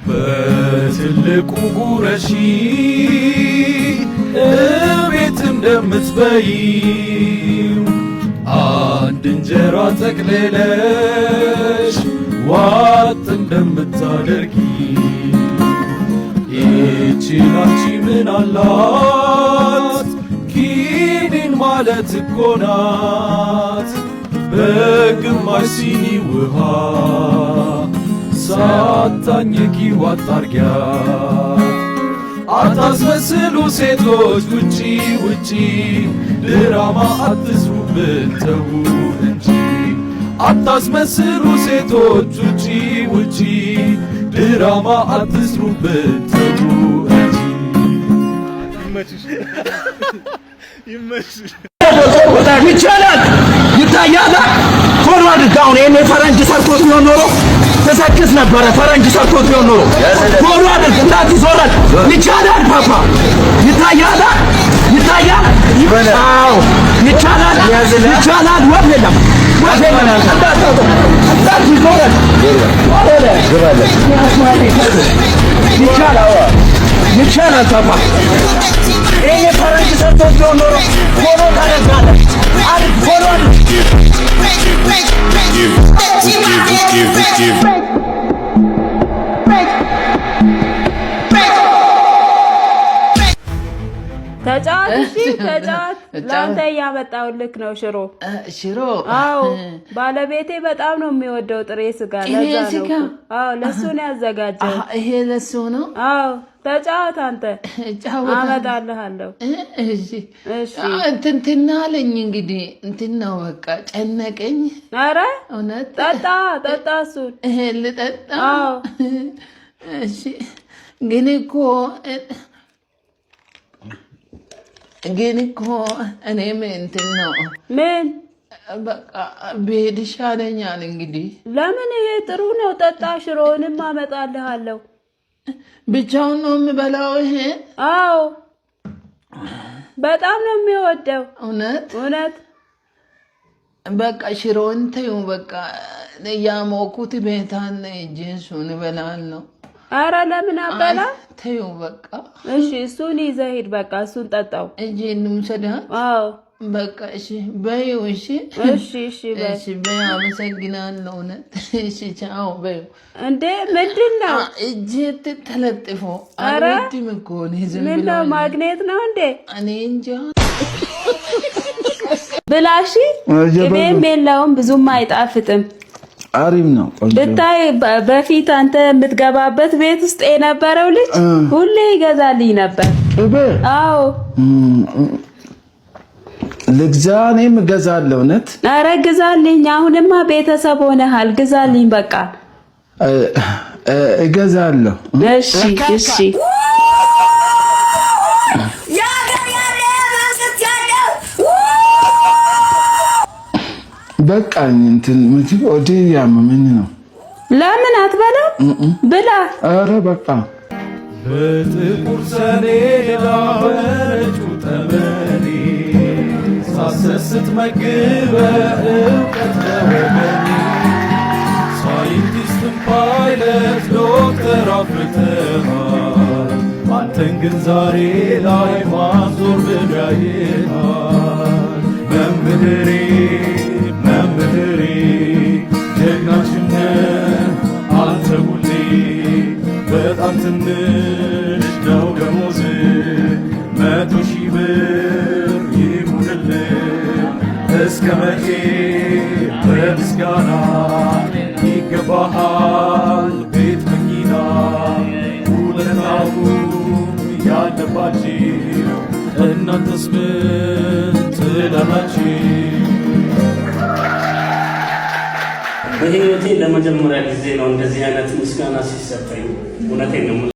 በትልቁ ጉረሺ፣ እቤት እንደምትበይው አንድ እንጀራ ጠቅልለሽ ዋጥ እንደምታደርጊ፣ ይቺን አንቺ ምን አላት? ኪኒን ማለት እኮ ናት። በግማሽ ሲኒ ውሃ ሳታኝኪ ዋጥ አርጊያት። አታስመስሉ ሴቶች፣ ውጪ ውጪ፣ ድራማ አትስሩብን፣ ተው እንጂ። አታስመስሉ ሴቶች፣ ውጪ ውጪ፣ ድራማ አትስሩብን፣ ተው እንጂ። ይመችሽ፣ ይመችሽ። ይቻላል፣ ይታያል። Follow አድርግ። አሁን ይሄን የፈረንጅ ሰርቶት ቢሆን ኖሮ ተሰክስ ነበረ። ፈረንጅ ሰርቶት ቢሆን ኖሮ። Follow አድርግ። እንዳት ይዞራል። ይቻላል ፓፓ፣ ይታያል፣ ይታያል። አዎ ይቻላል፣ ይቻላል። ወፍ የለም፣ ወፍ የለም። እንዳት ይዞራል። ይቻላል፣ ይቻላል ፓፓ። ይሄ ፈረንጅ ሰርቶት ቢሆን ኖሮ follow ታደርጋለህ። አድርግ፣ follow አድርግ። Give, give, give, give. Break. Break. ተጫወት፣ እሺ ተጫወት። ለአንተ እያመጣሁልህ ነው ሽሮ። ሽሮ? አዎ፣ ባለቤቴ በጣም ነው የሚወደው ጥሬ ስጋ። ጥሬ ለዛ ነው ስጋ? እኮ። አዎ፣ ለሱ ነው ያዘጋጀው። ይሄ ለሱ ነው። አዎ፣ ተጫወት አንተ። እጫወታለሁ። አመጣልሃለሁ። እሺ። እሺ። እንትን አለኝ እንግዲህ፣ እንትን ነው፣ በቃ ጨነቀኝ። ኧረ እውነት። ጠጣ፣ ጠጣ እሱን። ይሄ ልጠጣ? አዎ። እሺ፣ ግን እኮ እኔም እንትን ነው። ምን? በቃ ብሄድ ይሻለኛል እንግዲህ። ለምን? ይሄ ጥሩ ነው። ጠጣ፣ ሽሮውንም አመጣልሃለሁ። ብቻውን ነው የምበላው ይሄ? አዎ፣ በጣም ነው የሚወደው። እውነት? እውነት። በቃ ሽሮውን ተይው፣ በቃ ያሞኩት ቤታን እጄ እሱን እበላለሁ። አረ ለምን አበላ? ተይው በቃ። እሺ፣ እሱን ይዘህ ሂድ። በቃ እሱን ጠጣው። እጄ እንውሰዳ። አዎ። በቃ እሺ በይው። እሺ። እሺ በይ። እሺ በይ። አመሰግናለሁ። እውነት። እሺ፣ ቻው በይው። እንዴ፣ ምንድን ነው? እጄ ተለጥፎ ኧረ አልወድም እኮ እኔ ዝም ምን ብሎ ነው፣ ማግኔት ነው እንዴ? እኔ እንጃ። ብላሺ፣ ቅቤም የለውም፣ ብዙም አይጣፍጥም። አሪፍ ነው። ቆንጆ። ብታይ በፊት አንተ የምትገባበት ቤት ውስጥ የነበረው ልጅ ሁሌ ይገዛልኝ ነበር። ቅቤ? አዎ። ልግዛ? እኔም እገዛለሁ። እውነት። ኧረ ግዛልኝ። አሁንማ ቤተሰብ ሆነሃል። ግዛልኝ በቃ። እገዛለሁ። እሺ። የሀገር ያለ መንግስት ያለው። በቃኝ። እንትን ምግብ ሆዴ እያመመኝ ነው። ለምን አትበላም? ብላ። ኧረ በቃ። በጥቁር ሰሌዳ በነጩ ጠመኔ ሳሰስት መግበ እውቀት ለወገኔ፣ ሳይንቲስትን፣ ፓይለት፣ ዶክተር አፍርተሃል። አንተን ግን ዛሬ ላይ ማን ዞር ብሎ ያይሃል? መምህሬ፣ መምህሬ፣ ጀግናችን ነህ አንተ ሁሌ። በጣም ትንሽ ነው ደሞዝ፣ 100,000 ብር ይሁንልህ። እስከ መቼ በምስጋና? ይገባሃል ቤት መኪና። ውለታው ያለባችሁ እናንተስ ምን ትላላችሁ? በህይወቴ ለመጀመሪያ ጊዜ ነው እንደዚህ አይነት ምስጋና ሲሰጠኝ። እውነቴን ነው።